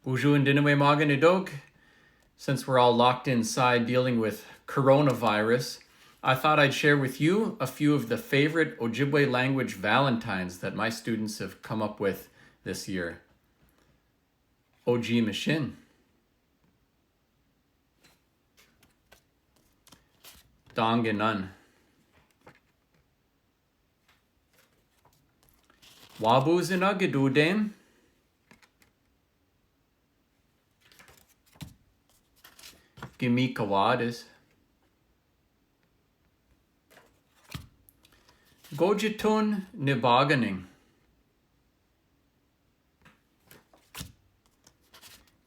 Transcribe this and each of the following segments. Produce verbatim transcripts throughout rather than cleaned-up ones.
Bonjour and Dinomwe Maganidog. Since we're all locked inside dealing with coronavirus, I thought I'd share with you a few of the favorite Ojibwe language valentines that my students have come up with this year. Oji Mashin. Danganan. Wabuzina Gadudem. Gimikawadis. Gojitun Nibaganing.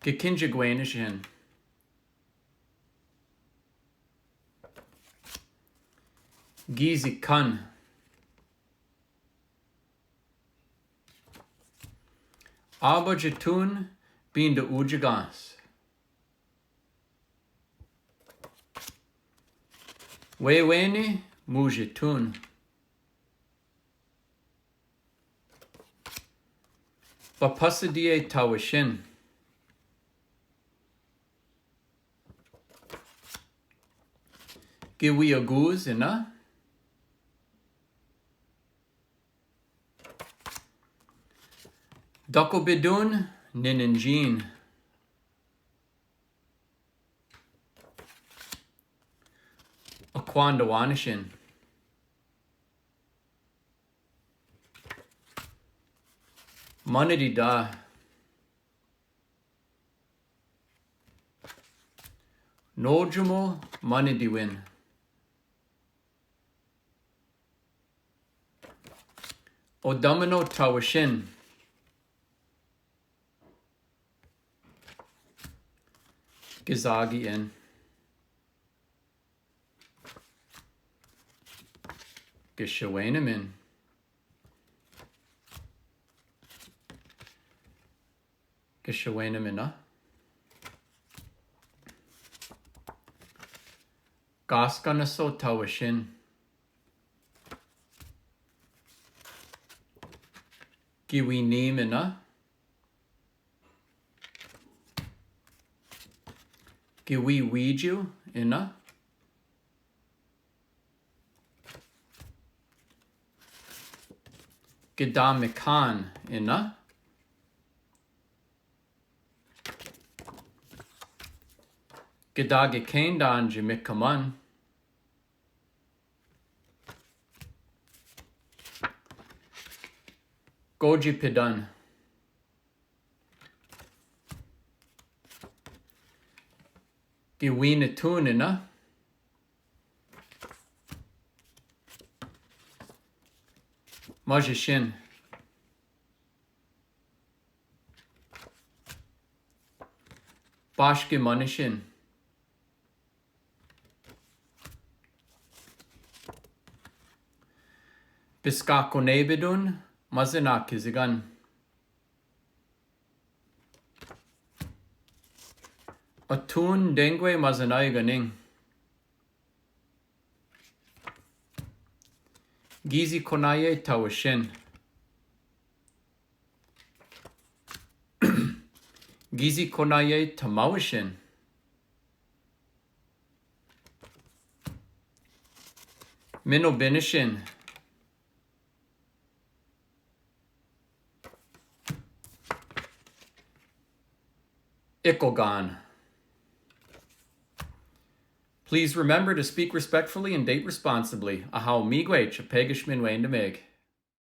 Gikinjagwenishin. Gizi kan. Abajatun binda ujagas. Weweni mujatun. Bapasadiye tawishin. Giwi aguz ina. Dakobidun nininjin. Akwandawanishin. Manadida. Nojumo manidiwin. Odamano tawishin. Gizagi in. Gishawena min. Gishawena mina. Gaskanaso tawishin. Giwini mina. Giwiwiju ina. Gidamikan ina. Gidagikendon jimikaman. Goji pidan. Giwinitun ina. Majishin. Bashki manishin. Biskakonebidun mazana kizigan. Atun dengwe mazanay ganing. Gizi konaye tawishin. Gizi konaye tamawishin. Minobinishin. Ikogan. Please remember to speak respectfully and date responsibly. Aha omigwe, Chapegish minwe ndamig.